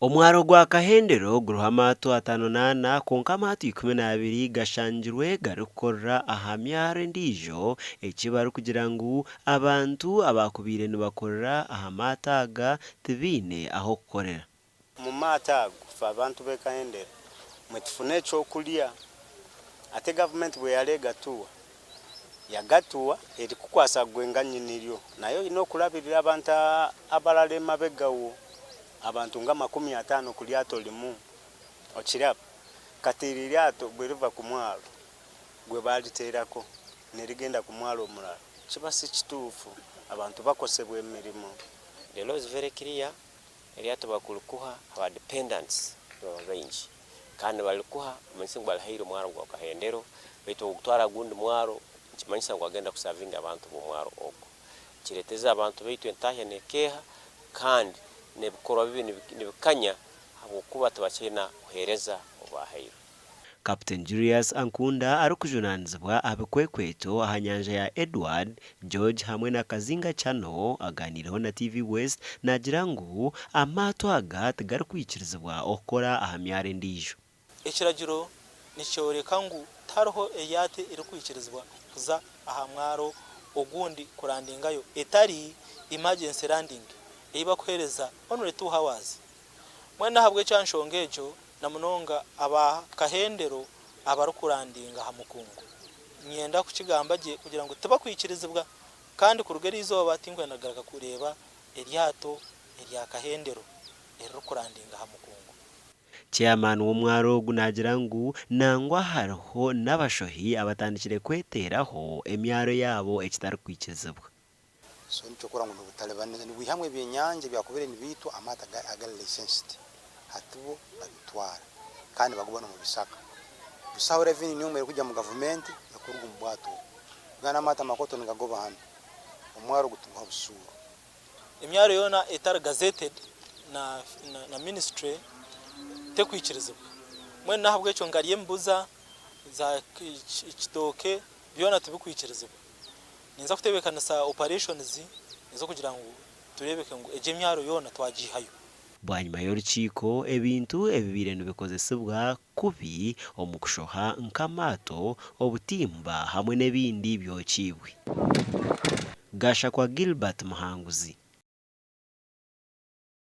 Omwaro gwa Kahendero guriho amaato 54 kwonka amaato 12 gashangirwe garikukorera aha myaro endiijo eki barikugira ngu abantu abakubaire nibakorera aha maato aga tibaine ah'okukorera. Omu maato ago ife abantu b'e Kahendero mwe tufuna ekyokurya ate gavumenti bweyara egatuwa yagatuwa erikukwasa gwe nga nyiniryo naye oyine okurabirira abantu abarara emabega wo. Abantu nga 50 ku lyato limu. Okiraba? Kati eri lyato bwe riva ku mwalo gwe baaliteerako ne rigenda ku mwalo omurala, kiba si kituufu. Abantu bakosebwa emirimo. The law is very clear, eryato bakurikuha aba dependants nibaba baingi kandi nibarikuha omanyise ngu barihaire omwaro gwa Kahendero beitu ogutwara agundi mwaro nikimanyisa ngu agenda kusavinga abantu b'omwaro ogwo. Kireeteza abantu baitu entahya nekeeha kandi n'ebikorwa bibi nibikanya habw'okuba tibakyaina buheereza obu baahairwe. Captain Julius Ankunda arikujunaanizibwa aha bikwekweto aha nyanja ya Edward, George hamwe na Kazinga Channel agaaniireho na TV West naagira ngu amaato aga tigarikwikirizibwa okukora aha myaro endiijo. Ekiragiro nikyoreka ngu tihariho eryato erikwikirizibwa kuza aha mwaro ogundi kurandingayo etari emergency landing ei bakuheereza only 2 hours. Mbwenu n'ahabw'ekyo aha nshonga egyo na munonga aba Kahendero abarikurandinga aha mukungu niinyenda kukigamba gye kugira ngu tibakwikirizibwa kandi kuruga eriizooba tinkwenda kugaruka kureeba eryato erya Kahendero eririkurandinga aha mukungu. Chairman w'omwaro ogu naagira ngu nangwa hariho n'abashohi abatandikire kweteeraho emyaro yaabo ekitarikwikirizibwa. So nikyo kurora ngu nibutalibaniza nibwihamu ebyenyanja ebyakubire nibiitwa amaato agari licensed hati bo babitwara kandi nibagoba n'omu bisaka. Busaho revenue n'emwe erikwija mu gavumenti ekuruga omu bwato obu. Ganu amaato amakooto nigagoba hanu, omwaro ogu tiguha busuuru. Emyaro yoona etari gazetted na na ministry tekwikirizibwa. Mbwenu nahabwekyo nka emibuza, za kitooke byona tibikwikirizibwa. Ninza kutebeekanisa operations ez'okugira ngu tureebeke ngu egyo emyaro yoona twagiihayo. Bwanyima y'orukiiko, ebintu ebibaire nibikozesibwa kubi omu kushoha nk'amaato, obutimba hamwe n'ebindi byokiibwe. Gashakwa Gilbert Muhanguzi.